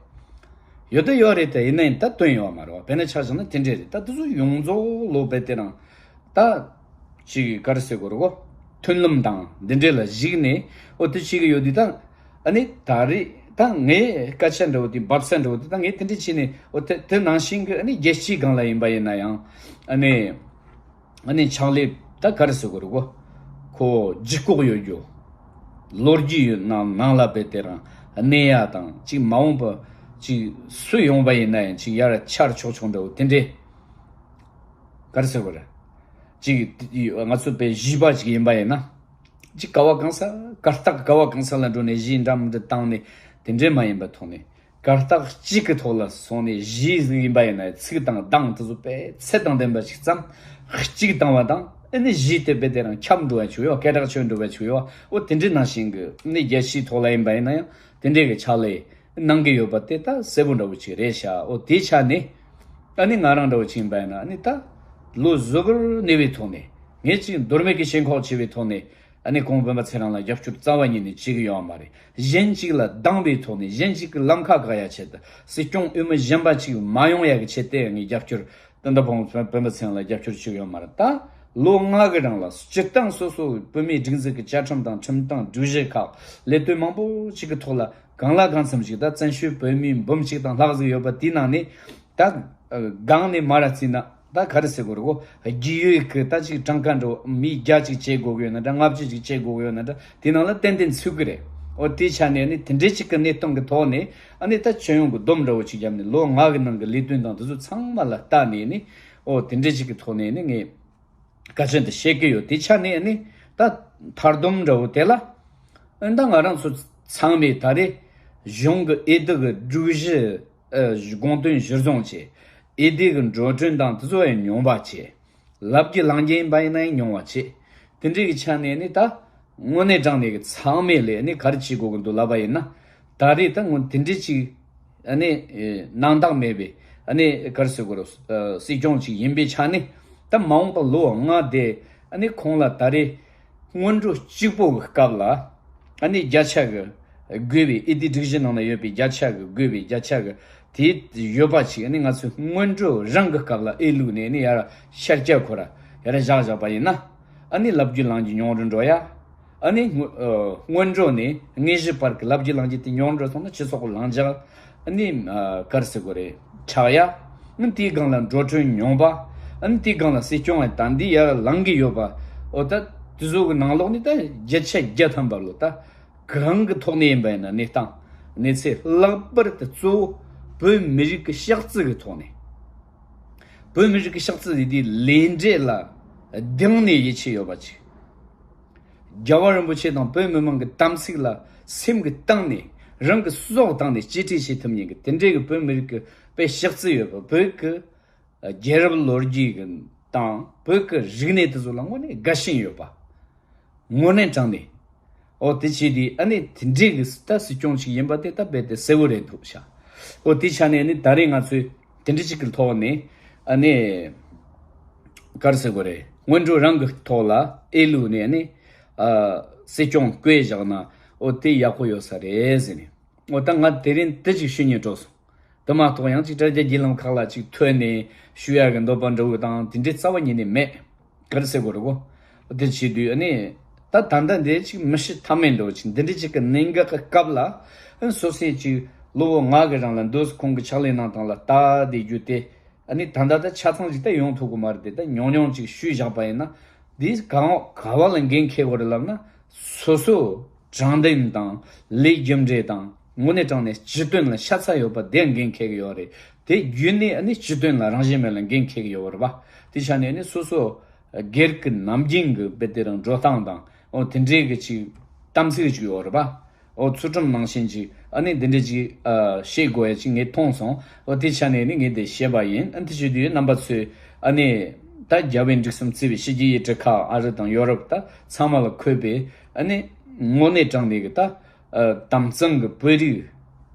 ཡོད་ད་ཡོད་རེད་དེ་ཡིན་ན་ཡིན་ད་དོན་ཡོད་མ་རེད་བ། དཔེར་ན་ཆ་བཞག་ན་དེ་འདྲས་རེད། ད་དེ་ཚོ་ཡོངས་རྫོགས་ལོ་པའི་དེ་རང་ད་ཅིག་ག་རེ་ཟེར་དགོས་རེད་གོ། མཐུན་ལམ་དང་འདི་འདྲས་ལ་གཞིགས་ནས་ཨོ་དེ་བྱེད་ཀྱི་ཡོད་དུས་ད། ཨ་ནི་ད་རེས་ད་ངའི་སྐད་ཆ་འདྲ་བོ་དེ་འབབ་ས་འདྲ་བོ་དེ་ད་ངས་དེ་འདྲས་བྱས་ནས་ཨོ་དེ་དེ་ནང་བཞིན་གྱི་ཨ་ནི་རྒྱལ་སྤྱིའི་སྒང་ལ་ཡིན་པ་ཡིན་ན་ཡང་ཨ་ནི་ཨ་ནི་ཕྱག་ལས་ད་ག་རེ་ཟེར་དགོས་རེད་གོ། ཁོ་ལྗིད་ཁོག་ཡོད་རྒྱུ། ལོ་རྒྱུས་ཡོད་ནང་ནང་ལ་བས་དེ་རང་གནས་ཡ་དང་ཅིག་མ་འོངས་པ་ཅིག་སུ་ཡོང་པ་ཡིན་ན་ཡང་ཅིག་ཡར་ཆར་ཆོག་ཆོག་འདྲ་བོ་དེ་འདྲས། ག་རེ་ཟེར་བ་རེད། ཅིག་ང་ཚོ་པའི་གཞིས་པ་ཅིག་ཡིན་པ་ཡིན་ན། ཅིག་ག་བ་གང་ས་གར་སྟེགས་ག་བ་གང་ས་ལ་འགྲོ་ནས་གཞས་འདྲ་མི་འདྲ་བཏང་ནས་དེ་འདྲས་མ་ཡིན་པ་ཐོག་ནས་གར་སྟེགས་གཅིག་གི་ཐོག་ལ་སོང་ནས་གཞས་ཟིག་ཡིན་པ་ཡིན་ན་ཚིག་དང་གདངས་དེ་ཚོ་པའི་ཚད་དང་ལྡན་པ་ཅིག་ཙམ་གཅིག་བཏང་བ་དང་ཨ་ནི་གཞས་དེ་པའི་དེ་རང་ཁྱབ་འགྲོ་བ་ཆུ་ཡོ་སྐད་གྲགས་ཆོད་འགྲོ་བ་ཆུ་ཡོ་འོ་དེ་འདྲས་ནང་བཞིན་གི་ཨ་ནི་རྒྱལ་སྤྱིའི་ཐོག་ལ་ཡིན་པ་ཡིན་ན་ཡང་དེ་འདྲས་གི་ཕྱག་ལས། གནང་གི་ཡོད་པ་དེ་ད་གསལ་པོ་འདྲ་བོ་ཅིག་རེད་ཤག་འོ་དེའི་ཆ་ནས་ཨ་ནི་ང་རང་འདྲ་བོ་ཅིག་ཡིན་པ་ཡིན་ན་ཨ་ནི་ད་ལོ་གཟུ་བོར་གནས་པའི་ཐོག་ནས་ངས་ཅིག་མདོ་སྨད་ཀྱི་ཞེན་ཁོག་ཆེ་བའི་ཐོག་ནས་ཨ་ནི་ཁོང་སྤེན་པ་ཚེ་རིང་ལ་རྒྱབ་སྐྱོར་རྩ་བ་ཉིད་ནས་བྱེད་ཀྱི་ཡོད་མ་རེད། གཞན་ཅིག་ལ་སྡང་བའི་ཐོག་ནས་གཞན་ཅིག་གི་ལམ་ཁ་བཀག་ཡ་ཆེད་དུ་སྲིད་སྐྱོང་འོས་མི་གཞན་པ་ཅིག་མ་ཡོང་ཡ་གི་ཆེད་དུ་ངས་རྒྱབ་སྐྱོར། ཏན་ཏན་ཕོང་སྤེན་པ་ཚེ་རིང་ལ་རྒྱབ་སྐྱོར་བྱེད་ཀྱི་ཡོད་མ་རེད། ད་ལོ་ལྔ་གི་རིང་ལ་སྤྱིར་བཏང་སོ་སོ་བོད་མིའི་སྒྲིག་འཛུགས་ཀྱི་བཅའ་ཁྲིམས་དང་ཁྲིམས་དང་སྒྲིག་གཞི་ཁག་ལས་དོན་མང་པོ་ཅིག་གི་ཐོག་ལ་གང་ལ་གང་འཚམ་ཞིག་ད་བཙན་བྱོལ་བོད་མི་འབུམ་གཅིག་དང་ལྷག་ཟིག་ཡོད་པ་དེའི་ནང་ནས་ད་སྒང་ནས་མར་ར་བརྩིས་ན་ད་ག་རེ་ཟེར་དགོས་རེད་གོ། རྒྱུས་ཡོད་ཀྱི་ད་ཅིག་གྲངས་ཀ་འགྲོ་མི་བརྒྱ་ཅིག་བྱེད་དགོས་ཀྱི་ཡོད་ན་འདྲ། ལྔ་བཅུ་ཅིག་བྱེད་དགོས་ཀྱི་ཡོད་ན་འདྲ། དེ་ནང་ལ་ཏན་ཏན་ཚུད་ཀྱི་རེད། འོ་དེའི་ཆ་ནས་ནི་དེ་འདྲའི་ཅིག་གི་གནས་སྟངས་ཀྱི་ཐོག་ནས་ཨ་ནི་ད་ཁྱོན་ཡོངས་ཀྱི་སྡོམ་འདྲ་བོ་ཅིག་བརྒྱབ་ནས་ལོ་ལྔ་གི་ནང་གི་ལས་དོན་དང་དེ་ཚོ་ཚང་མ་ལ་ལྟ་ནས་ནི་ཨོ་དེ་འདྲའི་ཅིག་གི་ཐོག་ནས་ནི་ངས་བཀའ་ཆོས་འདི་བཤད་ཀྱི་ཡོད། དེ་ཆ་ནས་ནི་ད་མཐར་སྡོམ་འདྲ་བོ་དེ་ལ་ཨ་ནི་ད་ང་རང་ཚོ་ཚང་མས་ད་རེས་གཞུང་གི་འོས་བསྡུ་གི་སྒྲིག་གཞི་ཨ་དགོངས་དོན་གཞིར་བཟུང་བྱས་འོས་བསྡུ་གི་འགྲོ་གྲོན་དང་དེ་ཚོ་ཡང་ཉུང་བ་བྱས། ལབ་རྒྱུ་ལངས་རྒྱུ་ཡིན་པ་ཡིན་ན་ཡང་ཉུང་བ་བྱེད། དེ་འདྲའི་གི་ཆ་ནས་ནི་ད་དངོས་གནས་དྲང་གནས་ཀྱི་ཚང་མས་ལས་ནི་ག་རེ་བྱེད་དགོས་ཀྱི་འདུག་ལབ་པ་ཡིན་ན། ད་རེས་ད་དངོས་དེ་འདྲའི་ཅིག་ཨ་ནི་ཨེ་སྣང་དག་མེད་པའི་ཨ་ནི་ག་རེ་ཟེར་དགོས་རེད། ཨ་སྲིད་སྐྱོང་ཅིག་ཡིན་པའི་ཆ་ནས་ད་མ་འོངས་པ་ལོ་ལྔ་དེ་ཨ་ནི་ཁོང་ལ་ད་རེས་སྔོན་འགྲོ་གཅིག་པོ་གི་སྐབས་ལ་ཨ་ནི་བརྒྱ་ཆ་གི་དགོས་པའི་ཨེ་ཏི་སྒྲིག་གཞི་ནང་ན་ཡོད་པའི་བརྒྱ་ཆ་གི་དགོས་པའི་བརྒྱ་ཆ་གི་དེ་ཡོད་པ་ཅིག་ཨ་ནི་ང་ཚོས་སྔོན་འགྲོ་རང་གི་སྐབས་ལ་ཨེ་བླུགས་ནས་ཨ་ནི་ཡར་ཤར་སྐྱ་ཁོ་ར་ཡར་བཞག་བཞག་པ་ཡིན་ན་ཨ་ནི་ལབ་རྒྱུ་ལངས་རྒྱུ་ཉུང་རུ་འགྲོ་ཡ། ཨ་ནི་སྔོ་ཨ་སྔོན་འགྲོ་ནས་དངོས་གཞི་བར་གྱི་ལབ་རྒྱུ་ལངས་རྒྱུ་དེ་ཉུང་རུ་སོང་ན་སྤྱི་ཚོགས་ལངས་རྒྱ་ཨ་ནི་ཨ་ག་རེ་ཟེར་དགོས་རེད་དྲག་ཡ། ཨ་ནི་དེའི་སྒང་ལ་འགྲོ་གྲོན་ཉུང་པ། ཨ་ནི་དེའི་སྒང་ལ་སྲིད་སྐྱོང་ཡང་ད་འདི་ཡར་ལངས་གི་ཡོད་པ། འོ་ད་དེ་ཚོ་གི་ནང་ལོགས་ནས་ད་བརྒྱ་ཆ་བརྒྱ་ཐམ་པ་ལོ་ད་གང་གི་ཐོག་ནས་ཡིན་པ་ཡིན་ན་གནས་སྟངས་གནས་ཚད་ལྷག་པར་དུ་གཙོ་བོ་བོད་མི་རིགས་ཀྱི་ཤག་རྩི་གི་ཐོག་ནས། བོད་མི་རིགས་ཀྱི་ཤག་རྩི་ཟེར་དུས་ལས་འབྲས་ལ་གདེང་ནས་ཡིད་ཆེས་ཡོད་པ་ཅིག་རྒྱལ་བ་རིན་པོ་ཆེ་དང་བོད་མི་མང་གི་དམ་ཚིག་ལ་སེམས་ཀྱི་གཏིང་ནས་ རང་གི་སྲོག་བཏང་ནས་གཅེས་སྤྲས་བྱེད་ཐུབ་མཁན་གྱི་དེ་འདྲའི་གི་བོད་མི་རིགས་ཀྱི་དཔེ་ཤག་རྩི་ཡོད་པ། བོད་ཀྱི་རྒྱལ་རབས་ལོ་རྒྱུས་ཀྱི་དང་བོད་ཀྱི་རིག་གནས་དེ་ཚོ་ལ་དངོས་གནས་དགའ་ཞེན་ཡོད་པ། དངོས་གནས་དྲང་གནས། ཨོ་དེ་བྱས་དུས་ཨ་ནི་དེ་འདྲའི་གི་ད་སྲིད་སྐྱོང་ཞིག་ཡིན་པ་དེ་ད་རྦད་དེ་གསལ་བོ་རེད་འདུག་ཤག་ཨོ་དེ་ཆ་ནས་ནི་ད་རེས་ང་ཚོས་དེ་འདྲ་ཅིག་གི་ཐོག་ནས་ཨ་ནི་ག་རེ་ཟེར་དགོས་རེད། སྔོན་འགྲོ་རང་གི་ཐོག་ལ་ཨེ་ལུག་ནས་ཨ་ནི་ཨ་སྲིད་སྐྱོང་བསྐོས་བཞག་ན་ཨོ་དེ་ཡག་པོ་ཡོད་ས་རེད་ཟེར་ནས། འོ་ད་ང་དེ་རིང་དེ་ཅིག་ཞུ་སྙིང་བྲོ་སོང་། དེ་མ་གཏོགས་ཡང་ཅིག་དྲ་རྒྱ་བརྒྱུད་ལམ་ཁག་ལ་ཅིག་ཐོན་ནས་ཞུ་ཡག་གི་འདོད་པ་འདྲ་བོ་དང་དེ་འདྲའི་རྩ་བ་ཉིད་ནས་མེད། ག་རེ་ཟེར་དགོས་རེད་གོ། དེ་བྱེད་དུས་ཨ་ནི་ད་ད་ལྟ་འདི་ཅིག་མི་ཤི་ཐབས་མེད་འདྲ་བོ་ཅིག་འདི་འདྲའི་ཅིག་གི་གནད་འགག་གི་སྐབས་ལ་ཨ་ནི་སོ་སོས་ཅིག་ལོ་ངོ་ལྔ་གི་རིང་ལ་འདུག་སེ་ཁོང་གི་ཕྱག་ལས་གནང་སྟངས་ལ་ལྟ་བསྡད་རྒྱུ་དེ། ཨ་ནི་ད་ལྟ་ད་ཆ་ཚང་ཞིག་ད་ཡོང་ཐུབ་ཀྱི་མ་རེད་དེ། ད་ཉུང་ཉུང་ཅིག་ཞུས་བཞག་པ་ཡིན་ན། འདིས་གང་ག་བ་ལ་འགན་འཁྱེར་དགོས་རེད་ལབ་ན། སོ་སོ་དྲང་བདེན་དང་ལས་རྒྱུ་འབྲས་དང་དངོས་གནས་དྲང་གནས་སྤྱི་དོན་ལ་ཤ་ཚ་ཡོད་པ་དེ་འགན་འཁྱེར་གྱི་ཡོད་རེད། དེ་བརྒྱུད་ནས་ཨ་ནི་སྤྱི་དོན་ལ་རང་བཞིན་མེད་ལ་འགན་འཁྱེར་གྱི་ཡོད་རེད་པ། དེ་ཆ་ནས་ཨ་ནི་སོ་སོ་སྒེར་གྱི་ནམ་རྒྱུན་གྱི་དཔེ་དེ་རང་འགྲོ་སྟངས་དང་ཨོ་དེ་འདྲའི་གི་ཅིག་གཏམ་ཚིག་ཅིག་ཡོད་རེད་པ། ཨོ་ཚུལ་ཁྲིམས་ནང་བཞིན་ཅིག་ཨ་ནི་འདི་འདྲ་ཅིག་ཨ་བཤད་དགོས་ཡ་ཅིག་ངས་མཐོང་སོང་། ཨོ་དེ་ཆ་ནས་ནི་ངས་དེ་བཤད་པ་ཡིན། ཨ་དེ་བྱེད་དུས་རྣམ་པ་ཚོས་ཨ་ནི་ད་རྒྱལ་བའི་འབྲུག་གསུམ་གཙོས་པའི་ཕྱི་རྒྱལ་ཡུལ་གྲུ་ཁག་ཨ་རི་དང་ཡོ་རོབ་ད་ཚང་མ་ལ་འཁོད་པའི་ཨ་ནི་དངོས་གནས་དྲང་གནས་ཀྱི་ད་ཨ་དམ་གཙང་གི་བོད་རིགས་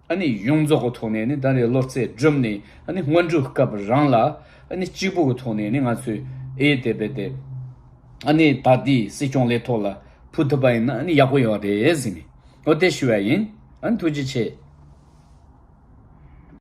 ཨ་ནི་ཡོངས་རྫོགས་ཀྱི་ཐོག་ནས་ནི་ད་རེས་བློ་རྩེ་བསྒྲིམས་ནས་ཨ་ནི་སྔོན་འགྲོའི་སྐབས་རང་ལ་ཨ་ནི་གཅིག་པུ་གི་ཐོག་ནས་ནི་ང་ཚོས་ཨེ་དེ་བས་དེ་ཨ་ནི་ད་ལྟའི་སྲིད་སྐྱོང་ལས་ཐོག་ལ་ཕུད་ཐུབ་པ་ཡིན་ན་ཨ་ནི་ཡག་པོ་ཡོད་རེད་ཟེར་ནས་ཨོ་དེ་ཞུ་བ་ཡིན། ཨ་ནི་ཐུགས་རྗེ་ཆེ།